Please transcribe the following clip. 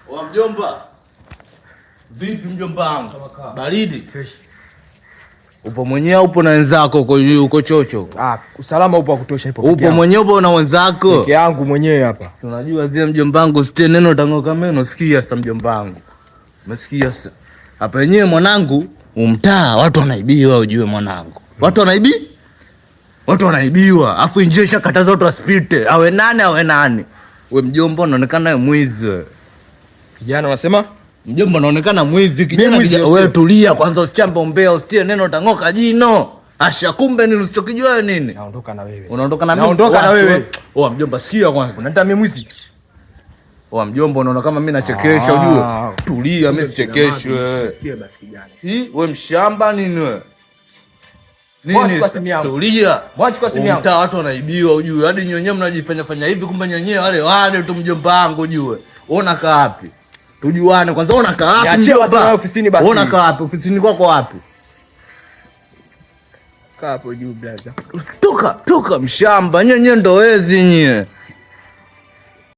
Wa mjomba. Vipi mjomba wangu? Baridi? Fresh. Upo mwenyewe upo na wenzako uko uko chocho? Ah, usalama upo wa kutosha ipo. Upo mwenyewe upo na wenzako? Peke yangu mwenyewe hapa. Unajua zile mjomba wangu sitie neno tangoka meno, sikia sasa mjomba wangu. Umesikia sasa? Hapa wenyewe mwanangu, umtaa watu wanaibiwa ujue mwanangu. Watu wanaibi? Watu wanaibiwa. Afu injili ishakataza watu wasipite. Awe nani awe nani. We mjomba unaonekana wewe mwizi wewe. Kijana unasema? Mjomba unaonekana mwizi kijana, mwizi, kijana. sio? Wewe tulia kwanza, usichambe umbea, usitie neno utang'oka jino. Asha, kumbe nini usichokijua wewe nini? Naondoka na wewe. Unaondoka na mimi? Naondoka na Watu, wewe. Oa mjomba, sikia kwanza. Unaniita mimi mwizi? Oa mjomba, unaona kama mimi nachekesha Ah. ujue. Tulia, mimi sichekeshi wewe. Sikia basi kijana. Hii wewe mshamba nini wewe? Mwachi Nini? kwa simu yangu. Tulia. Mwachi kwa simu yangu. Mtaa watu wanaibiwa ujue. Hadi nyenyewe mnajifanya fanya hivi kumbe nyenyewe wale wale tu mjomba wangu ujue. Ona kaa wapi? Tujuane kwanza, ona kaa wapi? Niachie mjomba? basi na ofisini basi. Ona kaa wapi? Ofisini kwako wapi? Kaa hapo juu brother. Toka, toka mshamba, nyenye ndo wezi nyie.